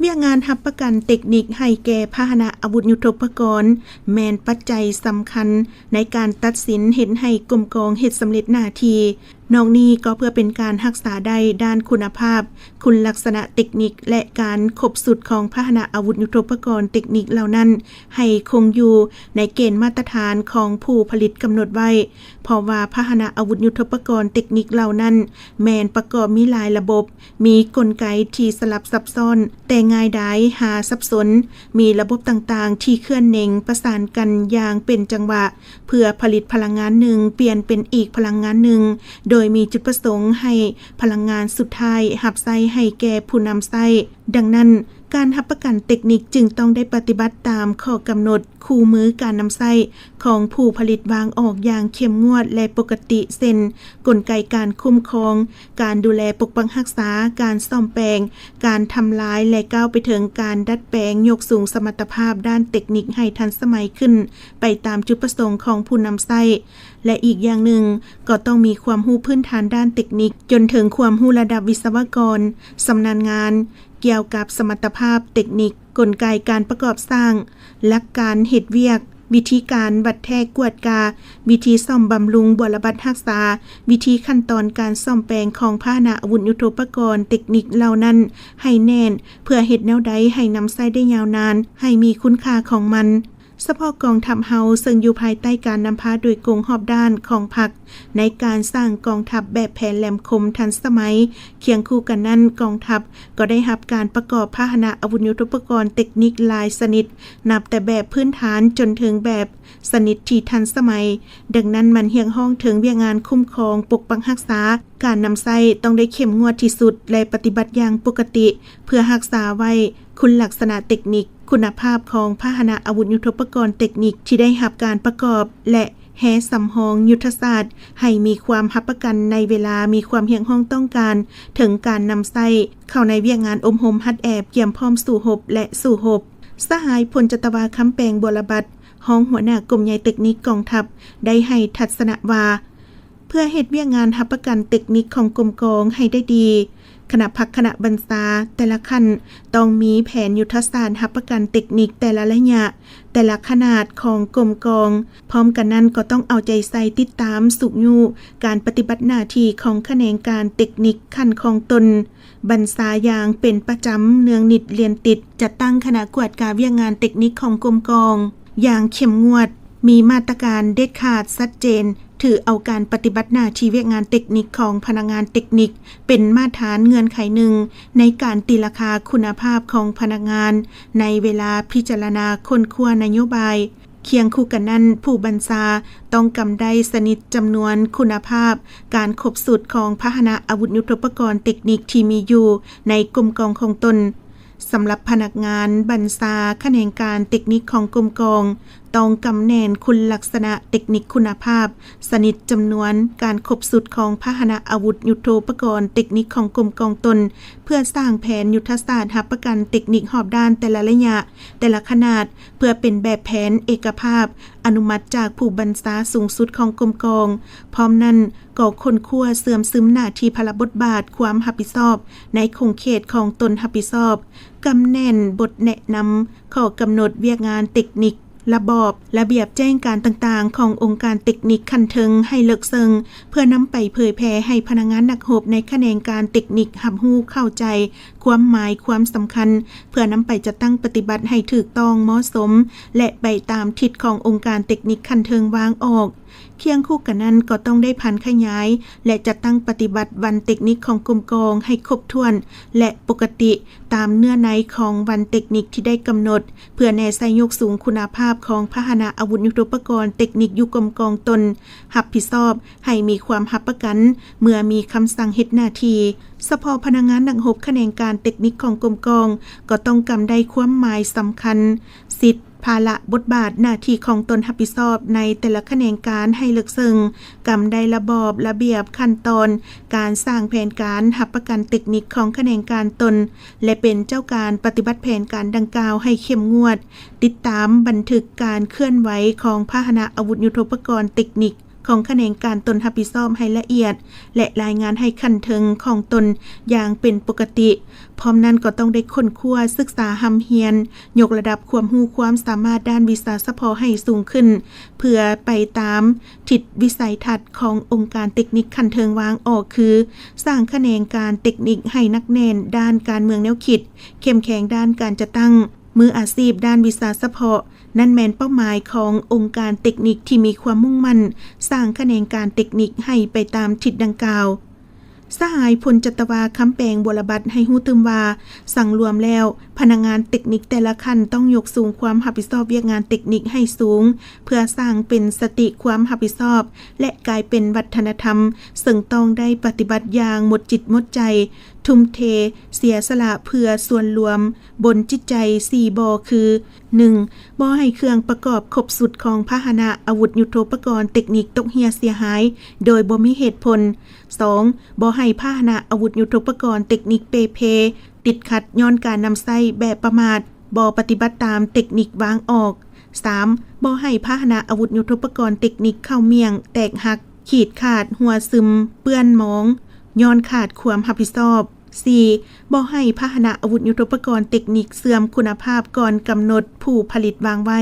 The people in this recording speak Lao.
ວຽກງານຮັບປະກັນເຕັກນິກໃຫ້ແກ່ພາຫະນະອາວຸດຍຸດໂທປະກອນ ແມ່ນປັດໄຈສຳຄັນໃນການຕັດສິນເຮັດໃຫ້ກົມກອງເຮັດສຳເລັດໜ້າທີ່. ນອກນີ້ກໍເພື່ອເປັນການຮັກສາໄດ້ດ້ານຄຸນນະພາບ, ຄຸນລັກສະນະເຕັກນິກ ແລະ ການຄົບຊຸດຂອງພາຫະນະອາວຸດຍຸດໂທປະກອນເຕັກນິກເຫຼົ່ານັ້ນ ໃຫ້ຄົງຢູ່ໃນເກນມາດຕະຖານຂອງຜູ້ຜະລິດກຳນົດໄວ້, ເພາະວ່າພາຫະນະອາວຸດຍຸດໂທປະກອນເຕັກນິກເຫຼົ່ານັ້ນ ແມ່ນປະກອບມີຫຼາຍລະບົບ, ມີກົນໄກທີ່ສະຫຼັບຊັບຊ້ອນ, ແຕ່ງ່າຍດາຍຫາສັບສົນ, ມີລະບົບຕ່າງໆທີ່ເຄື່ອນເໜັງປະສານກັນຢ່າງເປັນຈັງຫວະ ເພື່ອຜະລິດພະລັງງານໜຶ່ງປ່ຽນເປັນອີກພະລັງງານໜຶ່ງ, ໂດຍມີຈຸດປະສົງໃຫ້ພະລັງງານສຸດທ້າຍຮັບໃຊ້ໃຫ້ແກ່ຜູ້ນຳໃຊ້. ດັ່ງນັ້ນ, ການຮັບປະກັນເຕັກນິກຈຶ່ງຕ້ອງໄດ້ປະຕິບັດຕາມຂໍ້ກຳນົດຄູ່ມືການນຳໃຊ້ຂອງຜູ້ຜະລິດວາງອອກຢ່າງເຂັ້ມງວດ ແລະ ປົກກະຕິ ເຊັ່ນ ກົນໄກການຄຸ້ມຄອງ, ການດູແລປົກປັກຮັກສາ, ການສ້ອມແປງ, ການທຳລາຍ ແລະ ກ້າວໄປເຖິງການດັດແປງຍົກສູງສະມັດຕະພາບດ້ານເຕັກນິກໃຫ້ທັນສະໄໝຂຶ້ນໄປຕາມຈຸດປະສົງຂອງຜູ້ນຳໃຊ້ ແລະ ອີກຢ່າງໜຶ່ງກໍຕ້ອງມີຄວາມຮູ້ພື້ນຖານດ້ານເຕັກນິກ ຈົນເຖິງຄວາມຮູ້ລະດັບວິສະວະກອນ, ຊຳນານງານ ກ່ຽວກັບສະມັດຕະພາບເຕັກນິກ, ກົນໄກການປະກອບສ້າງ, ຫຼັກການເຮັດວຽກ, ວິທີການວັດແທກກວດກາ, ວິທີສ້ອມບຳລຸງ, ບົວລະບັດຮັກສາ, ວິທີຂັ້ນຕອນການສ້ອມແປງຂອງພາຫະນະອາວຸດຍຸດໂທປະກອນເຕັກນິກເຫຼົ່ານັ້ນໃຫ້ແໜ້ນ, ເພື່ອເຮັດແນວໃດໃຫ້ນຳໃຊ້ໄດ້ຍາວນານ, ໃຫ້ມີຄຸນຄ່າຂອງມັນ. ສະເພາະກອງທັບເຮົາເຊິ່ງຢູ່ພາຍໃຕ້ການນຳພາໂດຍກົງຮອບດ້ານຂອງພັກ ໃນການສ້າງກອງທັບແບບແຜນແຫຼມຄົມທັນສະໄໝ, ຄຽງຄູ່ກັນນັ້ນ ກອງທັບກໍໄດ້ຮັບການປະກອບພາຫະນະອາວຸດຍຸດໂທປະກອນເຕັກນິກຫຼາຍຊະນິດ, ນັບແຕ່ແບບພື້ນຖານຈົນເຖິງແບບຊະນິດທີ່ທັນສະໄໝ. ດັ່ງນັ້ນ ມັນຮຽກຮ້ອງເຖິງວຽກງານຄຸ້ມຄອງ, ປົກປັກຮັກສາ, ການນຳໃຊ້ຕ້ອງໄດ້ເຂັ້ມງວດທີ່ສຸດ ແລະ ປະຕິບັດຢ່າງປົກກະຕິ ເພື່ອຮັກສາໄວ້ຄຸນລັກສະນະເຕັກນິກ, ຄຸນນະພາບຂອງພາຫະນະອາວຸດຍຸດໂທປະກອນເຕັກນິກທີ່ໄດ້ຮັບການປະກອບ ແລະ ແຮ່ສຳຮອງຍຸດທະສາດ ໃຫ້ມີຄວາມຮັບປະກັນໃນເວລາມີຄວາມຮຽກຮ້ອງຕ້ອງການເຖິງການນຳໃຊ້ເຂົ້າໃນວຽກງານອົບຮົມຫັດແອບກຽມພ້ອມສູ້ຮົບ ແລະ ສູ້ຮົບ. ສະຫາຍ ພົນຈັດຕະວາ ຄຳແປງ ບົວລະບັດ, ຮອງຫົວໜ້າກົມໃຫຍ່ເຕັກນິກກອງທັບ ໄດ້ໃຫ້ທັດສະນະວ່າ, ເພື່ອເຮັດວຽກງານຮັບປະກັນເຕັກນິກຂອງກົມກອງໃຫ້ໄດ້ດີ, ຄະນະພັກຄະນະບັນຊາແຕ່ລະຂັ້ນຕ້ອງມີແຜນຍຸດທະສາດຮັບປະກັນເຕັກນິກແຕ່ລະໄລຍະ, ແຕ່ລະຂະໜາດຂອງກົມກອງ. ພ້ອມກັນນັ້ນກໍຕ້ອງເອົາໃຈໃສ່ຕິດຕາມຊຸກຍູ້ການປະຕິບັດໜ້າທີ່ຂອງຂະແໜງການເຕັກນິກຂັ້ນຂອງຕົນບັນຊາຢ່າງເປັນປະຈຳເນື່ອງນິດລຽນຕິດ, ຈັດຕັ້ງຄະນະກວດກາວຽກງານເຕັກນິກຂອງກົມກອງຢ່າງເຂັ້ມງວດ, ມີມາດຕະການເດັດຂາດຊັດເຈນ, ຖືເອົາການປະຕິບັດໜ້າທີ່ວຽກງານເຕັກນິກຂອງພະນັກງານເຕັກນິກເປັນມາດຖານເງື່ອນໄຂໜຶ່ງໃນການຕີລາຄາຄຸນນະພາບຂອງພະນັກງານໃນເວລາພິຈາລະນາຄົ້ນຄວ້ານະໂຍບາຍ. ຄຽງຄູ່ກັນນັ້ນ, ຜູ້ບັນຊາຕ້ອງກຳໄດ້ຊະນິດ, ຈຳນວນ, ຄຸນນະພາບ, ການຄົບຊຸດຂອງພາຫະນະອາວຸດຍຸດໂທປະກອນເຕັກນິກທີ່ມີຢູ່ໃນກົມກອງຂອງຕົນ. ສຳລັບພະນັກງານບັນຊາຂະແໜງການເຕັກນິກຂອງກົມກອງ ຕ້ອງກຳແໜ້ນຄຸນລັກສະນະເຕັກນິກຄຸນນະພາບ, ຊະນິດ, ຈຳນວນ, ການຄົບຊຸດຂອງພາຫະນະອາວຸດຍຸດໂທປະກອນເຕັກນິກຂອງກົມກອງຕົນ ເພື່ອສ້າງແຜນຍຸດທະສາດຮັບປະກັນເຕັກນິກຮອບດ້ານແຕ່ລະໄລຍະ, ແຕ່ລະຂະໜາດ ເພື່ອເປັນແບບແຜນເອກະພາບອະນຸມັດຈາກຜູ້ບັນຊາສູງສຸດຂອງກົມກອງ. ພ້ອມນັ້ນກໍຄົ້ນຄວ້າເຊື່ອມຊຶມໜ້າທີ່ພາລະບົດບາດຄວາມຮັບຜິດຊອບໃນຂົງເຂດຂອງຕົນຮັບຜິດຊອບ, ກຳແໜ້ນບົດແນະນຳ, ຂໍ້ກຳນົດວຽກງານເຕັກນິກ, ລະບອບ, ລະບຽບແຈ້ງການຕ່າງໆຂອງອົງການເຕັກນິກຂັ້ນເທິງໃຫ້ເລິກເຊິ່ງ ເພື່ອນຳໄປເຜີຍແຜ່ໃຫ້ພະນັກງານນັກຮົບໃນຂະແໜງການເຕັກນິກຮັບຮູ້ເຂົ້າໃຈຄວາມໝາຍຄວາມສຳຄັນ ເພື່ອນຳໄປຈັດຕັ້ງປະຕິບັດໃຫ້ຖືກຕ້ອງເໝາະສົມ ແລະ ໄປຕາມທິດຂອງອົງການເຕັກນິກຂັ້ນເທິງວາງອອກ. ຄຽງຄູ່ກັນນັ້ນກໍຕ້ອງໄດ້ຜັນຂະຫຍາຍ ແລະ ຈັດຕັ້ງປະຕິບັດວັນເຕັກນິກຂອງກົມກອງໃຫ້ຄົບຖ້ວນ ແລະ ປົກກະຕິຕາມເນື້ອໃນຂອງວັນເຕັກນິກທີ່ໄດ້ກຳນົດ ເພື່ອແນໃສ່ຍົກສູງຄຸນນະພາບຂອງພາຫະນະອາວຸດຍຸດໂທປະກອນເຕັກນິກຢູ່ກົມກອງຕົນຮັບຜິດຊອບ ໃຫ້ມີຄວາມຮັບປະກັນເມື່ອມີຄຳສັ່ງເຮັດໜ້າທີ່. ສະເພາະພະນັກງານນັກຮົບຂະແໜງການເຕັກນິກຂອງກົມກອງ ກໍຕ້ອງກຳໄດ້ຄວາມໝາຍສຳຄັນ, ສິດ, ພາລະບົດບາດໜ້າທີ່ຂອງຕົນຮັບຜິດຊອບໃນແຕ່ລະຂະແໜງການໃຫ້ເລິກເຊິ່ງ, ກຳໄດ້ລະບອບ, ລະບຽບ, ຂັ້ນຕອນການສ້າງແຜນການຮັບປະກັນເຕັກນິກຂອງຂະແໜງການຕົນ ແລະ ເປັນເຈົ້າການປະຕິບັດແຜນການດັ່ງກ່າວໃຫ້ເຂັ້ມງວດ, ຕິດຕາມບັນທຶກການເຄື່ອນໄຫວຂອງພາຫະນະອາວຸດຍຸດໂທປະກອນເຕັກນິກ ຂອງຂະແໜງການຕົນຮັບຜິດຊອບໃຫ້ລະອຽດ ແລະ ລາຍງານໃຫ້ຂັ້ນເທິງຂອງຕົນຢ່າງເປັນປົກກະຕິ. ພ້ອມນັ້ນກໍຕ້ອງໄດ້ຄົ້ນຄວ້າ, ສຶກສາ, ຮ່ຳຮຽນ, ຍົກລະດັບຄວາມຮູ້ຄວາມສາມາດດ້ານວິຊາສະເພາະໃຫ້ສູງຂຶ້ນ ເພື່ອໄປຕາມທິດວິໄສທັດຂອງອົງການເຕັກນິກຂັ້ນເທິງວາງອອກ ຄື ສ້າງຂະແໜງການເຕັກນິກໃຫ້ໜັກແໜ້ນດ້ານການເມືອງແນວຄິດ, ເຂັ້ມແຂງດ້ານການຈັດຕັ້ງ, ມືອາຊີບດ້ານວິຊາສະເພາະ. ນັ້ນແມ່ນເປົ້າໝາຍຂອງອົງການເຕັກນິກທີ່ມີຄວາມມຸ່ງໝັ້ນສ້າງຂະແໜງການເຕັກນິກໃຫ້ໄປຕາມທິດດັ່ງກ່າວ. ສະຫາຍ ພົນຈັດຕະວາ ຄຳແປງ ບົວລະບັດ ໃຫ້ຮູ້ຕື່ມວ່າ ສັງລວມແລ້ວ, ພະນັກງານເຕັກນິກແຕ່ລະຂັ້ນຕ້ອງຍົກສູງຄວາມຮັບຜິດຊອບວຽກງານເຕັກນິກໃຫ້ສູງ ເພື່ອສ້າງເປັນສະຕິຄວາມຮັບຜິດຊອບ ແລະ ກາຍເປັນວັດທະນະທຳ, ເຊິ່ງຕ້ອງໄດ້ປະຕິບັດຢ່າງໝົດຈິດໝົດໃຈ, ທຸ່ມເທ, ເສຍສະຫຼະເພື່ອສ່ວນລວມ ບົນຈິດໃຈສີ່ບໍ່ ຄື ໜຶ່ງ ບໍ່ໃຫ້ເຄື່ອງປະກອບຄົບຊຸດຂອງພາຫະນະອາວຸດຍຸດໂທປະກອນເຕັກນິກຕົກເຫ່ຍເສຍຫາຍໂດຍບໍ່ມີເຫດຜົນ. ສອງ ບໍ່ໃຫ້ພາຫະນະອາວຸດຍຸດໂທປະກອນເຕັກນິກເປ່ເພ, ຕິດຂັດຍ້ອນການນຳໃຊ້ແບບປະໝາດ, ບໍ່ປະຕິບັດຕາມເຕັກນິກວາງອອກ. ສາມ ບໍ່ໃຫ້ພາຫະນະອາວຸດຍຸດໂທປະກອນເຕັກນິກເຂົ້າໝ້ຽງ, ແຕກຫັກ, ຂີດຂາດ, ຮົ່ວຊຶມ, ເປື້ອນມອງ ຍ້ອນຂາດຄວາມຮັບຜິດຊອບ. ສີ່ ບໍ່ໃຫ້ພາຫະນະອາວຸດຍຸດໂທປະກອນເຕັກນິກເສື່ອມຄຸນນະພາບກ່ອນກຳນົດຜູ້ຜະລິດວາງໄວ້.